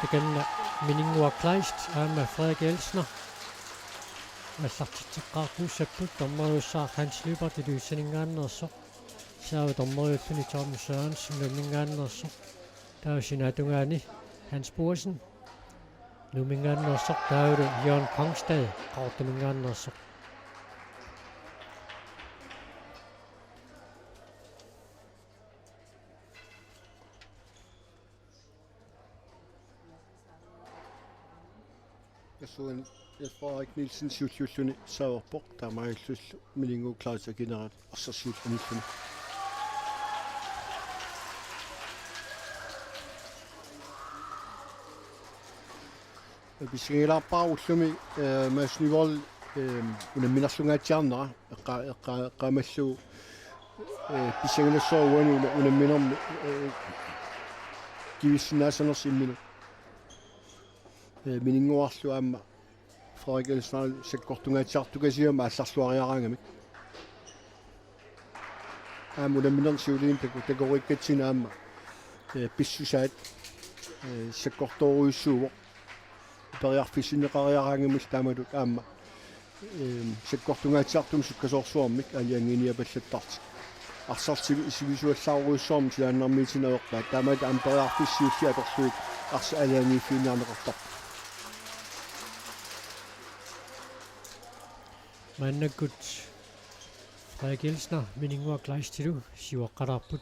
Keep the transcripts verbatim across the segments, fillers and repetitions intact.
Takanna Mininnguaq Kleist aamma Frederik Elsner aallartitseqqaartuussapput, dommeriussaaq Hans Lyberth Ilulissaninngaanneersoq, saava dommeriulluni Tom Sørensen Nuumminngaanneersoq, taava sinaatungaani Hans Boersen Nuumminngaanneersoq, taavalu Jørgen Kongstad Qaqortuminngaanneersoq. Tassuuna Jens Frederik Nielsen siulliulluni saavarpoq, taamaalillutillu Mininnguaq Kleist akinerat arsaq siulliulluni. Pissangagilaarpara ullumi, eh, Mads Nyvold, eh, unamminerlungaatsiarnera, eqqa-, eqqa-, eqqaamallugu, eh, pissanganassaaq uani una-, unamminermi, eh, kivissinnaasanersoq imminut. Eh, Mininnguarlu aamma Frederik Elsner sakkortungaatsiartukasiugami aallarluariaraangamik. Aamma unamminermi siuliani taku-, takoriikkatsinnut aamma, eh, pissusaat, eh, sakkortoorujussuuvoq. Periarfissinneqariaraangamillu taamatut aamma, eh, sakkortungaatsiartumik sukkasoorsuarmik aalajangiiniapallattartoq. Arsaq sivi-, sivisuallaarujussuarmik silaannarmiitinik averpaat. Taamaattumik aamma periarfissat siulliit atorlugit arsaq aalajangiiffigineqartarpoq. Maannakkut Frederik Elsner Mininnguaq Kleistilu siuaqqalaarput.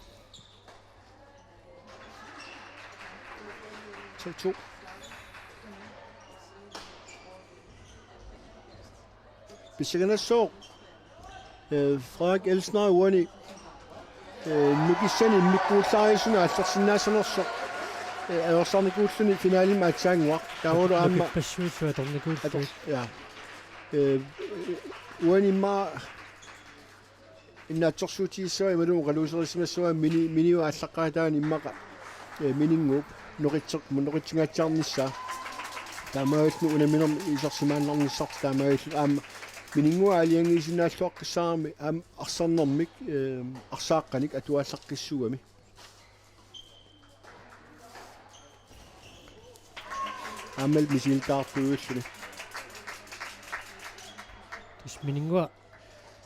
To to. Pissanganassaaq, eh, Frederik Elsner uani, eh, nukissanik immikkuullarissunik aallarsinnaasanersoq, eh, ajorsarnikuulluni finalimi aatsaannguaq. Taavalu aamma nukippassui atornikuulluni. Ator-, ja. Eh, uani immaqa innaatsorsuutigissavaa imaluunniit oqaluuserissimassavaa Mini-, Miniup aallaqqaataani immaqa, eh, Mininnguup noqitseq-, noqitsingaatsiarnissaa. Taamaalilluni unamminermi isersimaannarnissarput taamaalilluni aamma Mininnguaq aalajangiisinnaalluaqqissaarami aamma arsarnermik, eh, arsaaqqanik atuaallaqqissuugami. Aammalu misilittaartuujulluni. Tassa Mininnguaq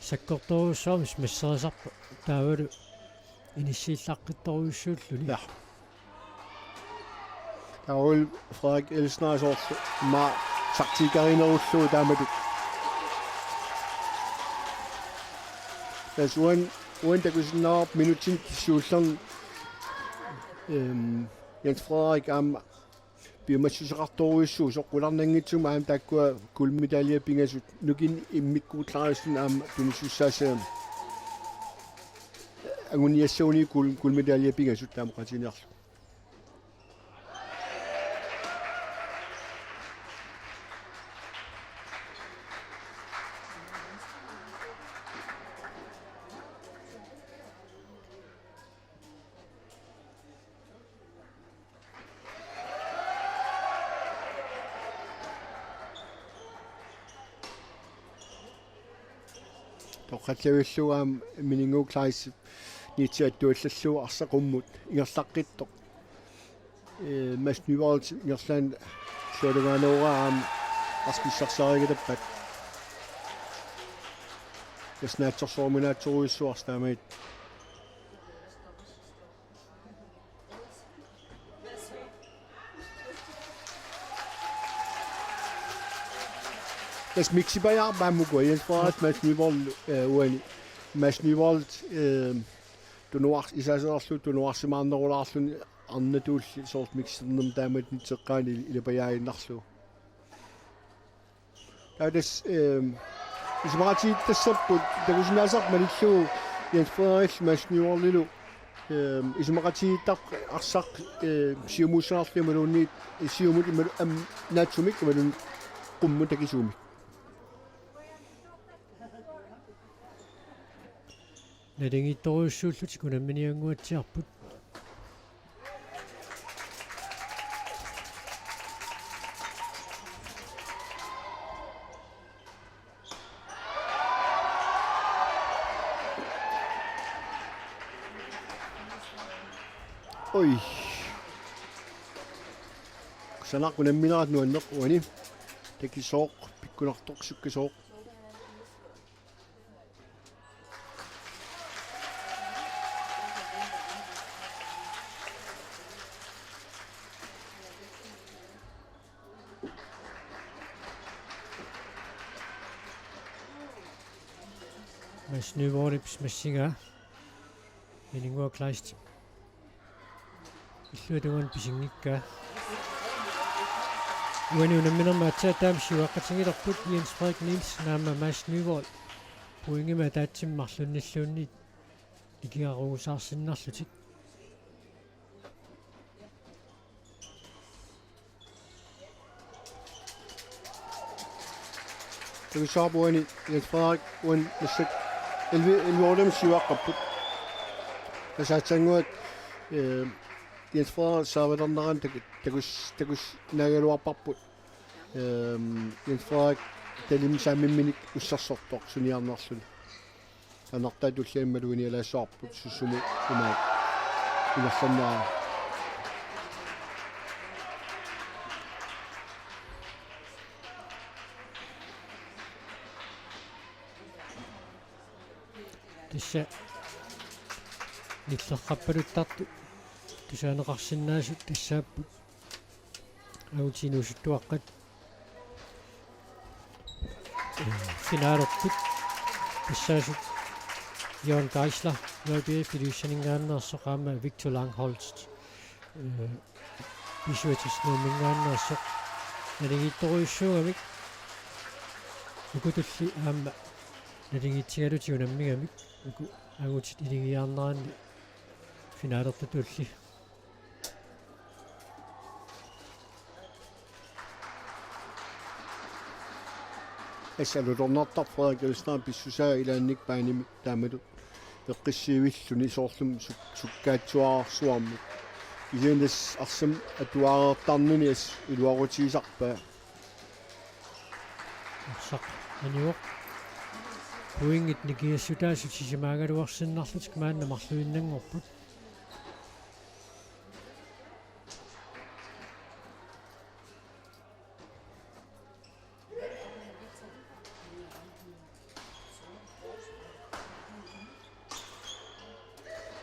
sakkortoorujussuarmik masserisarpoq taavalu inissiillaqqittorujussuulluni. Ja. Taavalu Frederik Elsner soorlu immaqa taktikkerinerullugu taamatut. Tassa uani, uani takusinnaavarput minutsini siullerni, ehm, Jens Frederik aamma piumassuseqartorujussuusoq qularnanngitsumik aamma taakkua guldmedaljer pingasut nukinnik immikkuullarissunik aamma tunisussaassagamik. Anguniassaguni guld-, guldmedaljer pingasut taama oqaatiginerlugu. Toqqallavillugu aamma Mininnguaq Kleistip niitsi attuallallugu arsaq qummut ingerlaqqittoq. Eh, Mads Nyvold ingerlaannaq illuatungaanerugaa aamma arsaq pissarsiarigilerpat. Tassa naatsorsoruminaatsorujussuarsi taamaattut. Tassa miksipajaarpaa aamma ukua, Jens Frederik, Mads Nyvold, eh, uani. Mads Nyvold, eh, tunuars-, isaaseqarlugu tunuarsimaarnerulaarluni arnatulli soorlu miksernermi taamatut nitseqqaani il-, ilapajaaginnarlugu. Taava tassa, ehm, isumaqatigiittassapput takusinnaasarput malillugu Jens Frederik Mads Nyvoldilu, ehm, isumaqatigiittarput arsaq, ehm, siumuussagaluarlugu imaluunniit siumut imalu-, am, naatsumik imaluunniit qummut takisuumik. Naligiittorujussuullutik unamminiannguatsiarput. Oj. Taanna unamminerat nuanneq uani. Takisooq, pikkunartoq sukkasooq. Mads Nyborgip smashigaa. Minnguaq Kleist. Illuatungaanut pisinngikkaa. Uani unamminermi aatsaat taama siuaqqatigilerput Jens Frederik Nielsen aamma Mads Nyborg. Pointimik ataatsimik marlunnilluunniit nikingaruusaarsinnarlutik. Takussavarput uani Jens Frederik uani massakkut elleve, elleve-orlem siuaqqapput. Tassaassannguaq, eh, Jens Frederik saavilernerani taku-, takus-, takussinnaagaluarparput. Ehm, Jens Frederik talim saamimminik ussersortoq suniarnerluni. Anartaa tulliani malugilaassavarput susumu imaat ingerlanneraa. Tassa nilleqqappaluttartut tusaaneqarsinnaasut tassaapput. Angutit inuusuttuaqqat. Finalerput. Tassaasut Jørgen Geisler, J B F Ilulissaninngaanneersoq aamma Victor Langholtz. Eh, B syvogtres Nuumminngaanneersoq. Naligiittorujussuugamik. Ukutulli aamma naligiitsigalutik unammigamik. Uku angutit iligiiaarneranni finalertutulli. Assut alutornartarpoq Frederik Elstad pissusaa ilaannik baanimi taamatut eqqissiivilluni soorlumi suk-, sukkaatsuararsuarmik. Kisianni tassa arsamik atuareertarnini assut iluaqutigisarpaa. Arsaq anivoq. Pointit nikingassutaasut sisimaagaluarsinnarlutik maanna marluinnanngorput.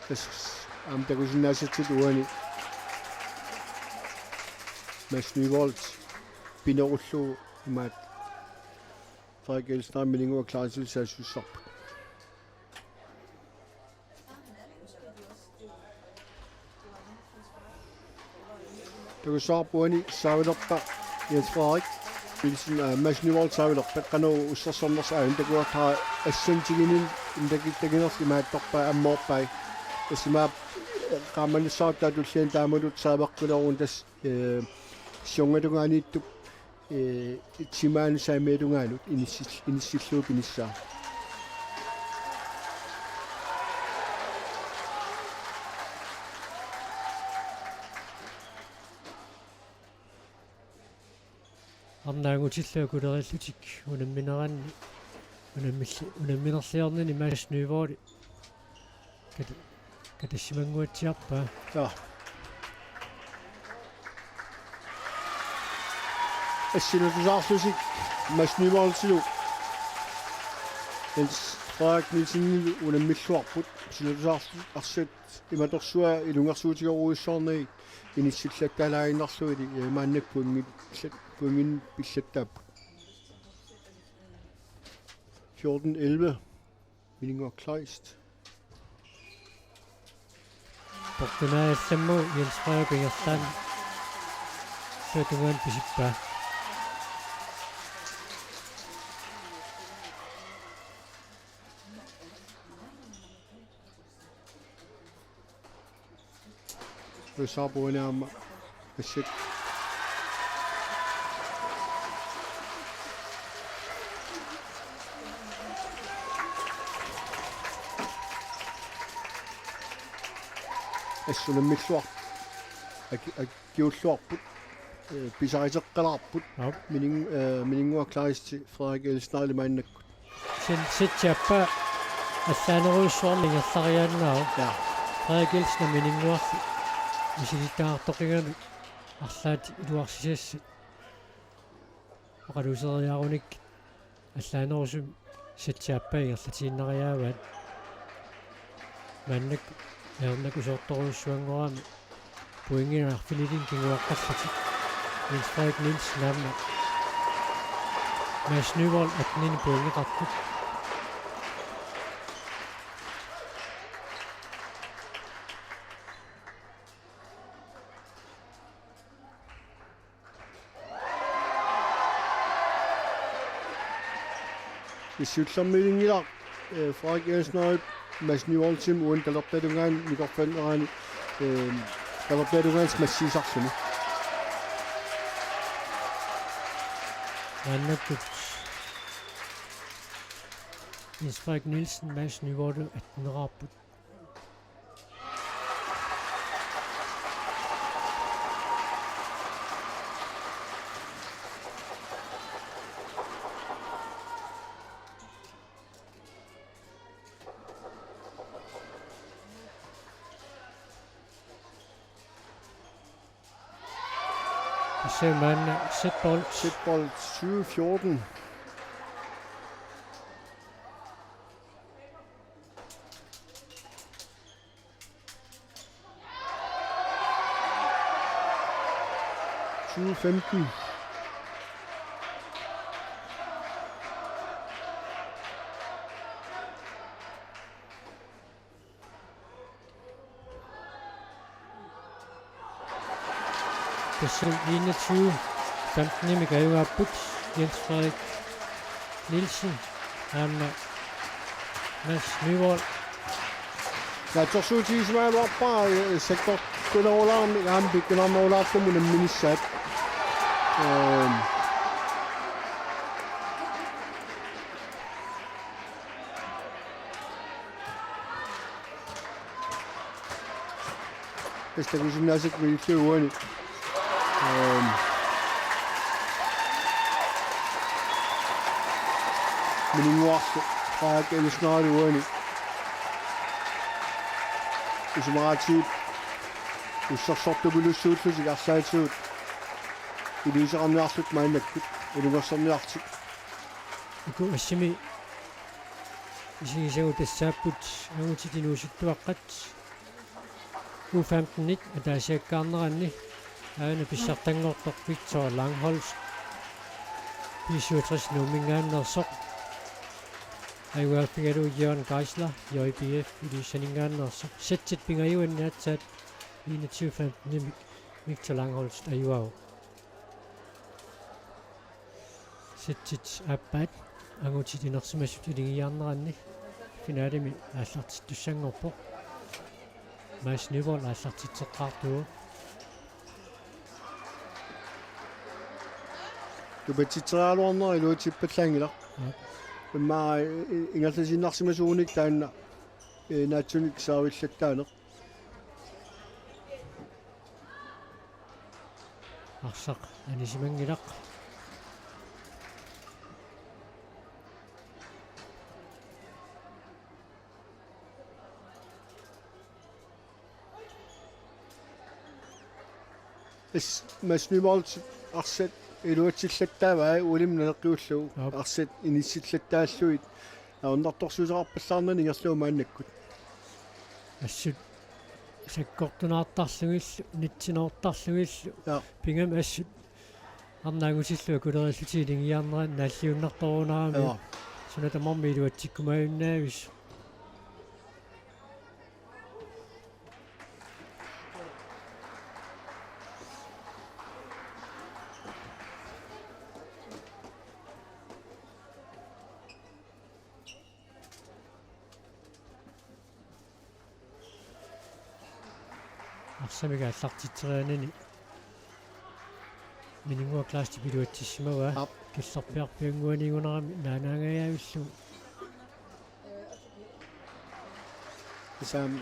Tassa aamma takusinnaasatsinni uani Mads Nyborg pinerullugu imaat Frederik Elstad Minnguaq Kleistillu saassussarput. Takussavarput uani saavilerpat Jens Frederik Nielsen, aa, Mads Nyborg saavilerpat qanoq ussersornersoq aajuna takuartaa assantiginit intakittaginersi imaattorpaa ammoorpai. Tassa imaappoq qaammanissaata tulliani taamatut saaveqqileruun tassa, eh, siornatungaaniittup eh, timaanut saamiatungaanut inissil-, inissillugu pinissaa. Arnaagutillu akulerillutik unammineranni unammilli-, unamminerliornini Mads Nyborg Kat-, katassimannguatsiarpaa. Ja. Assilu tusaarlutik Mads Nyborgilu Jens Frederik Nielsenilu unammilluarput. Assilu tusaarlutik arsaq imatorsuaq ilungersuutigerujussuarnagit inissillattaalaaginnarlugit, eh, maannakkut pointit pillat-, pointit pillattaapput. Fjorten elleve. Minnguaq Kleist. Portunaajallammu Jens Frederik ingerlaannaq. Illuatungaanut pisippaa. Takussavarput uani aamma assut. Assut unammilluarput. Aki-, akiulluarput. Eh, pisariteqqalaarput. Aap. Mining-, eh, Minnguaq Kleist Frederik Elstad maannakkut. Sen-, settiappa allaanerujussuarmi ingerlariaannaavoq. Ja. Frederik Elstad Minnguarlu misilittagartoqqigalugu arlaat iluarsisassat oqaluuseriarunikkit allaanerusumik settiaappaat ingerlatiinnariaavaat. Maannakkut ajornakusoortorujussuanngorami pointinik arfinilinnik kinguaqqallutik Jens Frederik Nielsen aamma Mads Nyvold atteninik pointeqartut. Siullermik ilinngilaq, eh, Frederik Jensenip Mads Nyvoldip uani talerpiatungaani nikorfannerani, eh, talerpiatungaani smashiisarluni. Maannakkut Jens Frederik Nielsen, Mads Nyvold atteneqarput. Tassa maanna setbold. Setbold tyve fjorten. Tyve femten. Tassa enogtyve femtenimik ajugaapput Jens Frederik Nielsen aamma Mads Nyvold. Naatsorsuutigisimagaluarpara, eh, sakkortunerulaarmi aamma pikkunarnerulaartumik unamminissaat. Ehm. Tassa takusinnaasakkut illup uani. Ehm. Mininnguarlu Frederik Jensenip uani. Isumaqatigiit ussersortupilussuullutik arlaatigut iliuuseqarniarlutik maannakkut ilungersorniarlutik. Uku assimi isigisagut tassaapput angutit inuusuttuaqqat. U femten-ip ataasiakkaarneranni aana pissartanngortoq Victor Langholst, B syvogtres Nuumminngaanneersoq, ajugaaffigalugu Jørgen Geisler, J B F Ilulissaninngaanneersoq. Setsit pingajuanni aatsaat enogtyve femten-imik Victor Langholst ajugaavoq. Setsit aappaat angutit inersimasut ilingiarneranni finalemi aallartittussanngorpoq. Mads Nyvold aallartitseqqaartuuvoq. Tupatsitseriaraluarnera iluatsippallaanngilaq. Aap. Immaqa i-, i-, ingerlatiinnarsimasuunik taanna, eh, naatsunik saavillattaaneq. Arsaq anisimanngilaq. Is Mads Nyvold arsaq iluatsillattaavaa ualimmi naleqqiullugu. Aap. Arsaq inissillattaallugit. Ajornartorsiuteqarpallaarnani ingerlavoq maannakkut. Assut sakkortunaartarlugillu, nitsinoortarlugillu. Ja. Pigami assut arnaq angutillu akulerillutik ilingiarneranni naalliunnartorunarami. Ja. Suna tamarmi iluatsikkumaajunnaavissut. Arsamik aallartitserianani Mininnguaq Klaastip iluatsissimavaa. Aap. Killerpiarpiannguaniigunarami naanaangajaavillugu. Tassami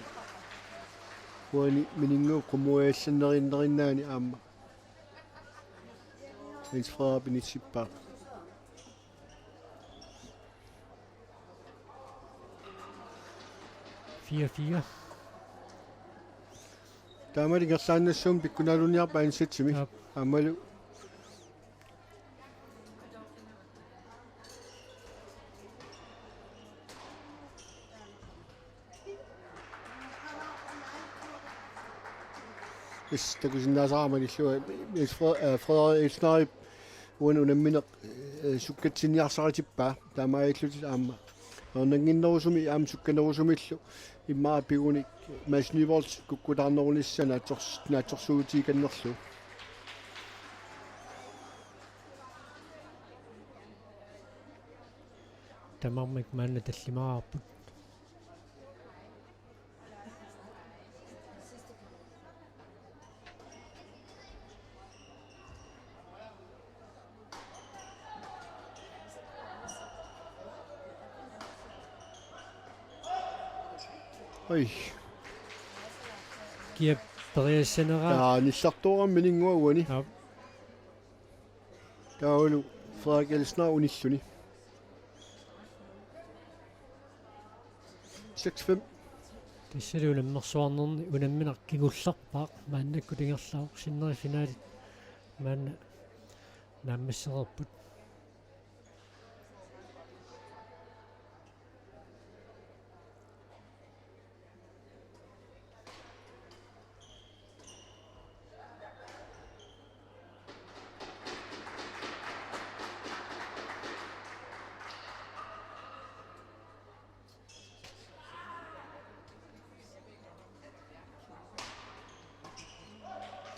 uani Mininnguup qummuajallannerunnerinnaani aamma Jens Frederik inissippaa. Fire fire. Taamaalilluni ingerlaannassummik pikkunarluarniarpoq ansatsimik. Aap. Aammalu Is takusinnaasarama illuga Niels Fre-, øh, Frederik Elsnarip uani unammineq, øh, sukkatsinniarsaritippaa taamaalillutik aamma. Ajornannginnerusumik aamma sukkanerusumillu immaqa pigunik Mads Nyvold kukkutaarnerunissaa naatsors-, naatsorsuutigikannerlugu. Tamarmik maanna tallimaraarput. Oj. Kia periassanera. Ja, nillertoorami Mininnguaq uani. Aap. Taavalu Frederik Elsner unilluni. Seks fem. Tassalu unammersuarnerni unammineq kingullerpaaq maannakkut ingerlavoq sinneri finalit maanna naammassereerput.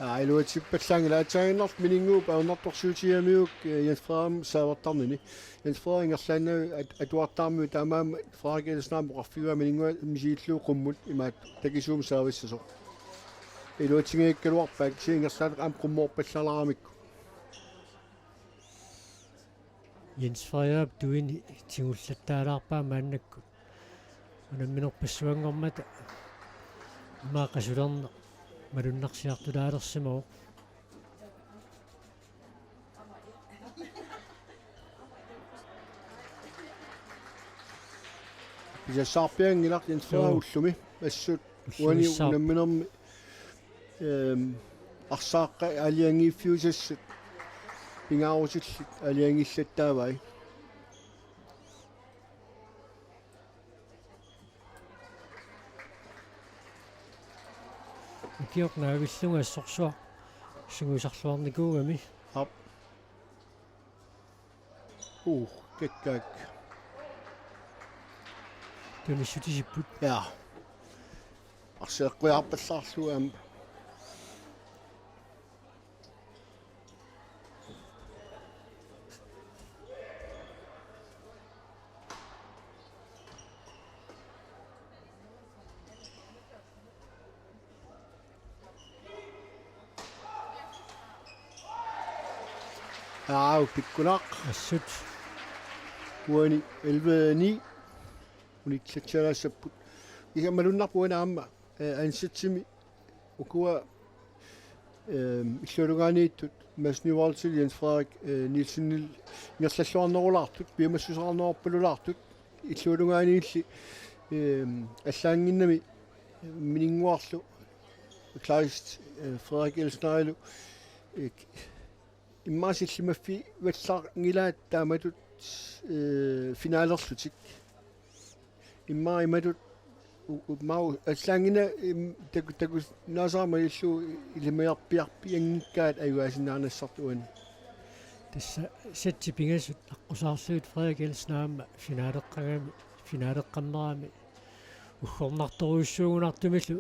Aa, iluatsippallaanngilaq, aatsaannguaq Mininnguup ajornartorsiutigigamiguk, øh, Jens Frederik saavertarnini. Jens Frederik ingerlaannaq at-, atuartarami taamaammat Frederik Elsner oqarfigaa Mininnguaq misigillugu qummut imaattoq takisuumik saavissasoq. Iluatsinngikkaluarpaat kisianni ingerlaannaq aamma qummoorpallaaramikku. Jens Frederik tuini tigullattaalaarpaa maannakkut. Unamminerpassuanngormat immaqa qasulerneq malunnarsiartulaalersimavoq. Pisassarpianngilaq Jens Frederik. Joo. Ullumi. Assut. Uani ulluissaaq. Unamminermi, øhm, arsaaqqa aalajangiiffiusassat pingaarutillit aalajangiillattaavai. Ukioq naavillunga assorsuaq sungiusarluarnikuugami. Aap. Uh, kikkaak. Tunissutisipput. Ja. Arseeqqujaarpallaarlugu aamma. Aa, pikkunaq. Assut. Uani elleve ni. Unitsiatsialaassapput. Iga malunnarpoq uani aamma, øh, ansatsimi ukua, øhm, illuatungaaniittut Mads Nyvoldtil Jens Frederik, øh, Nielsenil ingerlalluarnerulaartut, piumassuseqarnerpalulaartut, illuatungaaniilli, øhm, allaannginnami Mininnguarlu Kleist, øh, Frederik Elsnerilu, øh, immaqa sillimaffivallaanngilaat taamatut, øh, finalerlutik. Immaqa imatut u-, u-, mau allaanngina im-, taku-, takusinnaasarama illu ilimajarpiarpianngikkaat ajugaasinnaanassartut uani. Tassa satsit pingasut aqqusaarlugit Frederik Elsner aamma finaleqqagami, finaleqqammerami uggornartorujussuugunartumillu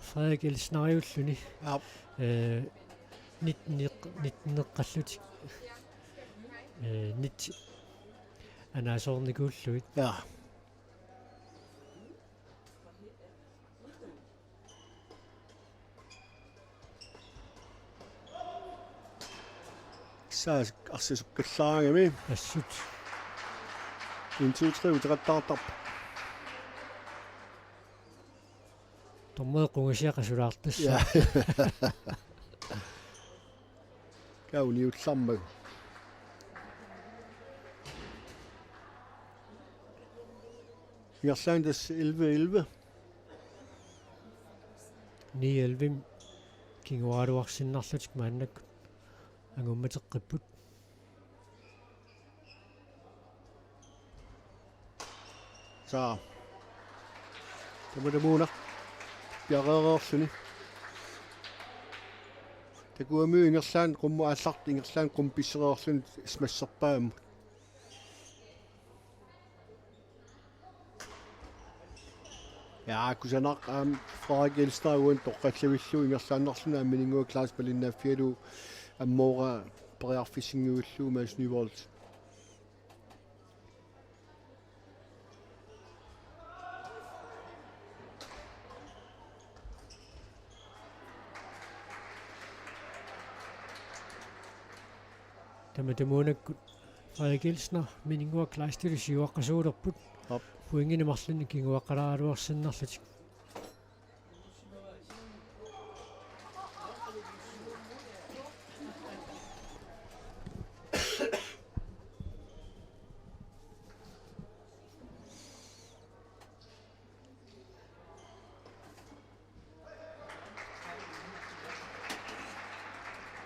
Frederik Elsneriulluni. Aap. Øh, nitten-eq-, nitten-eqqallutik. Øh, nitten anaasoornikuullugit. Ja. Saas arsaq sukkallaarami. Assut. En, to, tre, uteqattaartarpoq. Dommeri qungusiaq qasulaartassa. Ja. Kauniullarmagu. Ingerlaannaq tassa elleve elleve. Ni elleve. kinguaaraluarsinnarlutik maannakkut anguummateqqipput. Saa. Tamatumuuna piareereerluni. Takuami ingerlaannaq qummut aallartut, ingerlaannaq qummut pissereerluni smasserpaammut. Ja, kusanaq aamma Frederik Elsner uani toqqallavillugu ingerlaannarluni aamma Mininnguaq Kleist malinnaaffigalugu ammooraa periarfissinngillugu Mads Nyborg. Tamatumuunakkut Frederik Elsner Mininnguaq Kleistilu siuaqqasuulerput. Aap. Pointinik marlunnik kinguaqqalaaraluarsinnarlutik.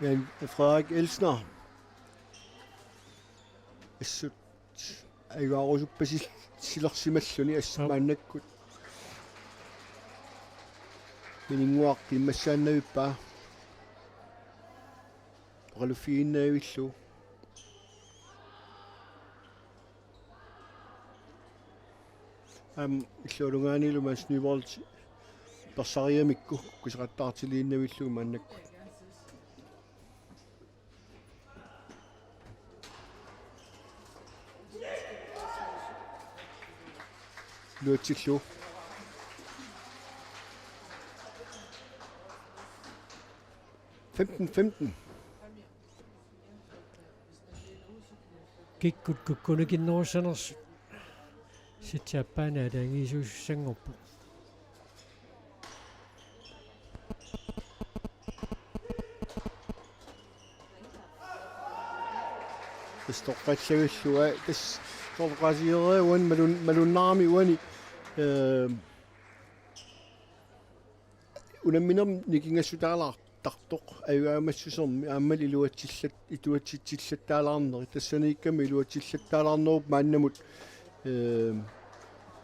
Men Frederik Elsner. Assut ajugaarusuppasil-, silersimalluni assut. Aap. Maannakkut. Mininnguaq qiimmassaannavippaa. Oqaluffigiinnavillugu. Aamma illuatungaanilu Mads Nyborg persariamikku kuseqattaartiliinnavillugu maannakkut. Iluatsillugu. Femten femten. Kikkut kukkuneqarnerussanersut. Sitsi aappaanut angisuussanngorpoq. Tassa toqqallavillugu, tassa toqqaasigereerami uani malun-, malunnarami uani, eh, unamminermi nikingassutaalaartartoq ajugaamassusermi aammalu iluatsillat-, iluatsitsillattaalaarnerit, tassaniikkami iluatsillattaalaarnerup maannamut, eh,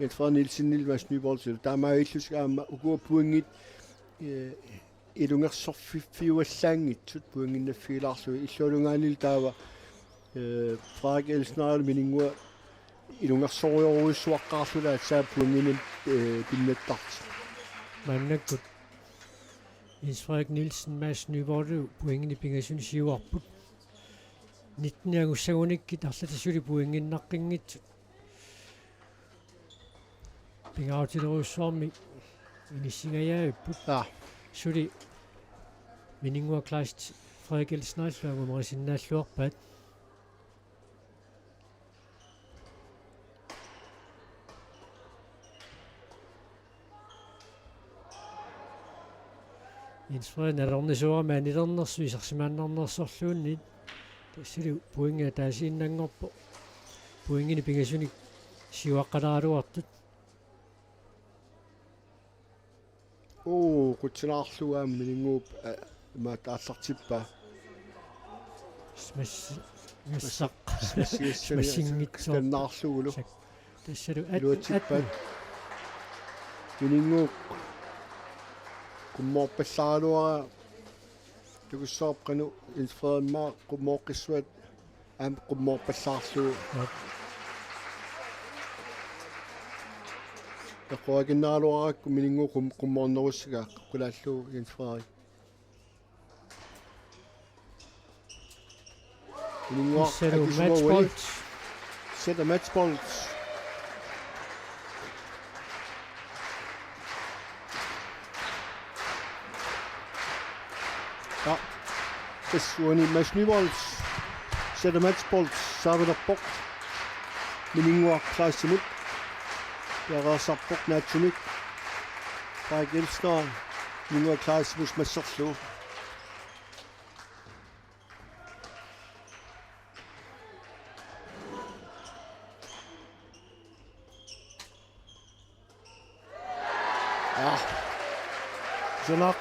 Jens Frederik Nielsenillu Mads Nyborgillu taamaalillutik aamma ukua pointit, eh, ilungersorfiffiuallaanngitsut pointinnaffigilaarlugit illuatungaanilu taava, eh, Frederik Elsner Mininnguaq ilungersorujorujussuaqqaarlugu aatsaat pointinik, eh, pinnattartoq. Maannakkut Jens Frederik Nielsen Mads Nyborgilu pointinik pingasunik siuarput. Nitten angussagunikkit arlatissutit pointinnaqqiinngitsut. Pingaarutilerujussuarmik inissingajaavipput. Aa. Suli Mininnguaq Kleist Frederik Elsnerillu angumerisinnaagaluarpaat. Jens Frederik nalornisuugami anilernersoq isersimaannarnersorluunniit. Tassali pointit ataasiinnanngorput. Pointinik pingasunik siuaqqalaaraluartut. Uu, qutsinaarlugu aamma Mininnguup, eh, imaattoq aallartippaa. Smash-, smash-, smash-, smassinngitsoorpoq. Tannaarlugulu. Sak-, tassalu at-, iluatsippaat. At-. Mininnguup qummoorpallaaraluaraa. Takussavarput qanoq Jens Frederik immaqa qummooqqissuat aamma qummoorpallaarlugu. Aap. Eqquakinnaaraluarakku Mininnguup qum-, qummoornerussagaa qulaallugu Jens Frederik. Mininnguaq. Tassalu akisumaga uani. Matchbold. Sætter matchbold. Ja. Tassa uani Mads Nyborg sætter matchbold saavilerpoq. Mininnguaq Kleistimut. Piareersarpoq naatsumik. Frederik Elsner Mininnguaq Kleistimut smasserlugu. Ja. Kusanaq.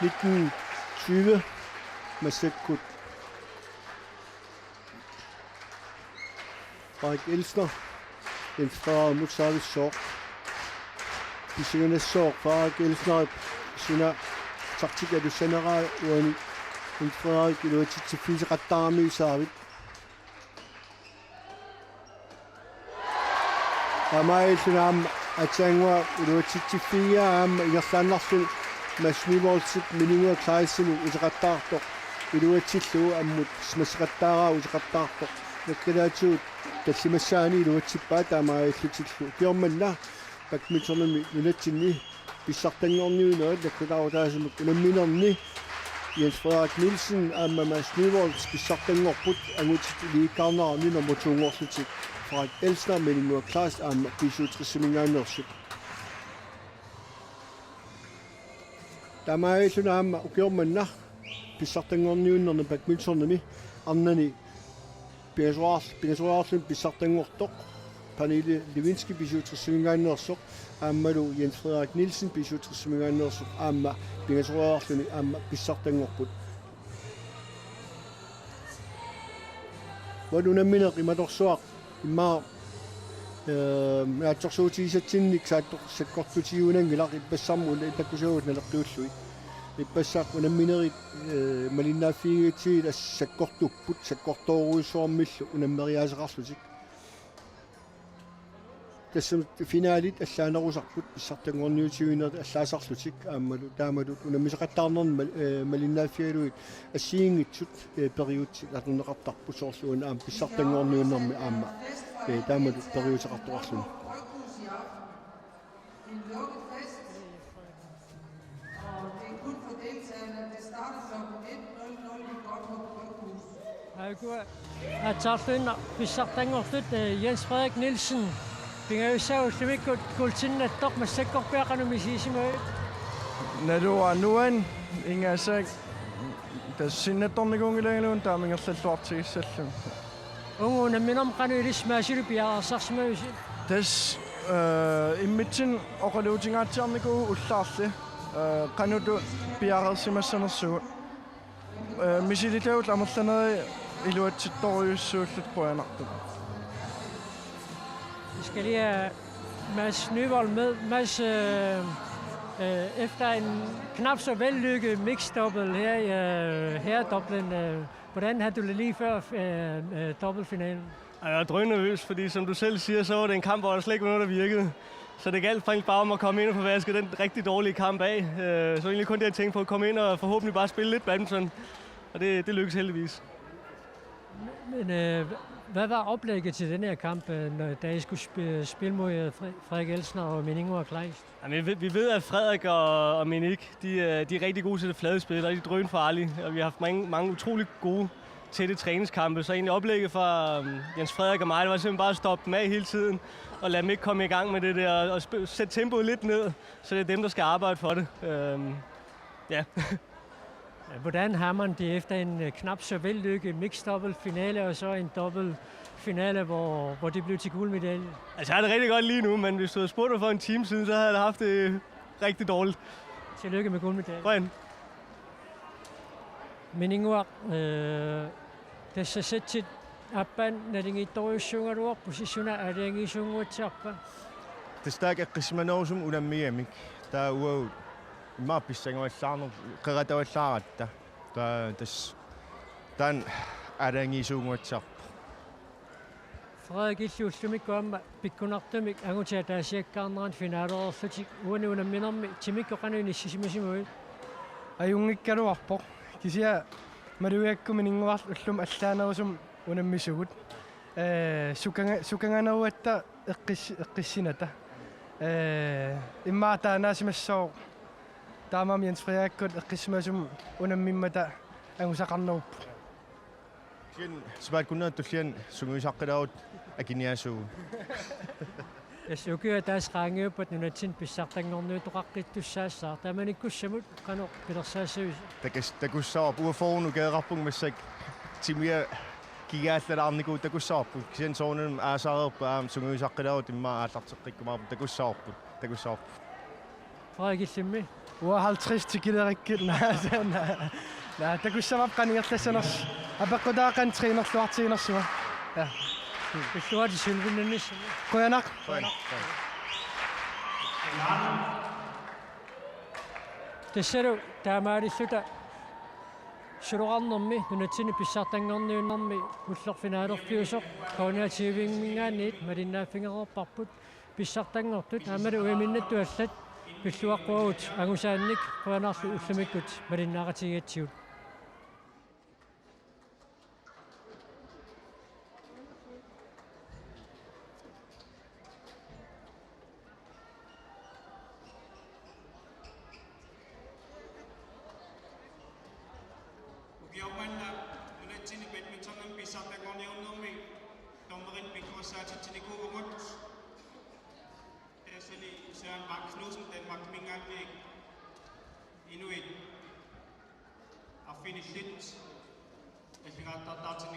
Nitten tyve. Massakkut Frederik Elsner. Jens Frederik Mutsavissooq. Pisigunassaaq Frederik Elsner. Suna taktik atussaneraa uani. Jens Frederik iluatsitsiffigiseqattaaramiuk saavit. Taamaalilluni aamma aatsaannguaq iluatsitsiffigigaa aamma ingerlaannarluni Mads Nyborgip Mininnguaq Kleistimut uteqattaartoq iluatsillugu ammut masseqattaaraa uteqattaartoq. Nakkalaatigut tallimassaani iluatsippaat taamaalillutillu. Ukioq manna badmintonimi nunatsinni pissartanngorniunnerit nakkulaarutaasimut unamminerni Jens Frederik Nielsen aamma Mads Nyborg pissartanngorput angutit ilikkagaqarneranni nummer to-nngorlutik Frederik Elsner, Mininnguaq Kleist aamma B syvogtres-iminngaanneersut. Taamaalilluni aamma ukioq manna pissartanngorniunnerni badmintonimi arnani pingasoraarl-, pingasoriarluni pissartanngortoq Pernille Lewinsky B syvogtres-iminngaanneersoq aammalu Jens Frederik Nielsen B syvogtres-iminngaanneersoq aamma pingasoriarluni aamma pissartanngorput. Uani unammineq imatorsuaq immaqa, eh, naatsorsuutigisatsinnik saattoq-, sakkortutigiunanngilaq ippassarmut una takkusaagut naleqqiullugit. Ippassaq unamminerit, eh, malinnaaffigigatsigit assut sakkortupput, sakkortoorujussuarmillu unammeriaaseqarlutik. Tassa finalit allaanerusarput pissartanngorniutiginerit allaasarlutik aammalu taamatut unammisoqattaarnerni mal-, eh, malinnaaffigalugit assigiinngitsut, eh, periutsit atorneqartarput soorlu una aamma pissartanngorniunnermi aamma, eh, taamatut periuseqartoqarluni. Og det er kun for deltagerne, at det starter klokken et nul nul i Godthåb Bryghus. Aajukua aatsaarluinnaq pissartanngortut, eh, Jens Frederik Nielsen. Pingajussaaq ullumikkut guldtinnattoq, massakkorpiaq qanoq misigisimavit? Naluara nuann ingasak tassa sinnattornikuunngilagiluunniit taama ingerlalluartigissallunga. Uagut unamminermi qanoq ilissi Maasilu piareersarsimavisi? Tassa, eh, immitsinnut oqaluutingaatsiarnikuuvugut ullaarli, eh, qanoq piareersimassanersugut. Eh, misilitavut amerlanerit iluatsittorujussuullutik qujanartumik. Vi skal lige have Mads Nyvold med. Mads, øh, øh, efter en knap så vellykket mixed double her i, øh, herredoublen, øh, hvordan har du det lige før, øh, øh, dobbeltfinalen? Ej, jeg er drønnervøs, fordi som du selv siger, så var det en kamp, hvor der slet ikke var noget, der virkede. Så det galt faktisk bare om at komme ind og få vasket den rigtig dårlige kamp af. Øh, så egentlig kun det, jeg tænkte på, at komme ind og forhåbentlig bare spille lidt badminton. Og det, det lykkedes heldigvis. Men øh, hvad var oplægget til den her kamp, øh, når, da I skulle sp- spille mod øh, Fre- Frederik Elsner og Mininnguaq Kleist? Jamen, vi, ved, vi ved, at Frederik og, og Minik, de, øh, de er rigtig gode til det flade spil, og de er drønfarlige. Og vi har haft mange, mange utrolig gode, tætte træningskampe. Så egentlig oplægget fra øhm, Jens Frederik og mig, det var simpelthen bare at stoppe dem af hele tiden, og lade dem ikke komme i gang med det der, og sp- sætte tempoet lidt ned, så det er dem, der skal arbejde for det. Øhm, ja. Hvordan har man det efter en øh, knap så vellykket mixed double finale og så en dobbelt finale, hvor, hvor det blev til guldmedalje? Altså, jeg har det rigtig godt lige nu, men hvis du havde spurgt mig for en time siden, så havde jeg haft det rigtig dårligt. Tillykke med guldmedaljen. Qujan. Mininnguaq, øh, tassa setsit aappaa naligiittorujussuugaluarpusi, suna aalajangiisuunnguatsiarpa? Tassa taakku eqqissimanerusumik unammigamik. Taava uagut immaqa pissanguallaarneq qeratavallaaratta. Taava tassa taanna aalajangiisuunnguatsiarpoq. Frederik, illit ullumikkut aamma pikkunartumik angutit ataasiakkaarneranni finaalereerlutit, uani unamminermi timikkut qanoq inissisimasimavit? Ajunngikkaluarpoq. Kisianni Malugiakkumi Mininnguarlu ullumi allaanerusumik unammisugut. Ee, sukanga-, sukanganerugatta eqqis-, eqqissinata. Ee, immaqa taannaasimassooq. Taamaammat Jens Frederikkut eqqissimasumik unammimmata angusaqarnerupput. Kisianni sapaatip akunnera tulliani sungiusaqqilaarutit akiniaasuugut. Tassa ukioq ataaseq qaangiuppat nunatsinni pissartanngorniutoqaqqittussaassaaq. Taamanikkussamut qanoq pilersaassavisi? Takus-, takussavarput, uanga fyrre nukeeqarpunga massakkut timia kigaallalaarnikuuvoq, takussavarput. Kisianni soorunami aasaareerpat aamma sungiusaqqilaarutit immaqa aallarteqqikkumaarput, takussavarput, takussavarput. Frederik Illimmi. Uanga halvtreds tikilerikkit. Naa, naa, naa, takussamappat qanoq ingerlassanersoq. Apeqqutaavoq qanoq trænerluartiginersunga. Ja. Illuatit sølvinnannissamut. Qujanaq. Tassalu taamaalilluta suloqarnermi nunatsinni pissartanngorniunnermi ulloq finalerpiusoq K N R T V-minngaanniit malinnaaffigereerparput. Pissartanngortut aammalu ujaminnattut allat pilluaqquagut angusaannik, qujanarlu ullumikkut malinnaaqatigigatsigut. Ukioq manna nunatsinni badmintonimi pissartanngorniunnermi dommerinik pikkorissaatitsinikuuvugut. Tassani Søren Bak Knudsen, Danmarkiminngaanniit, inuit arfinillit aalligaartartaartin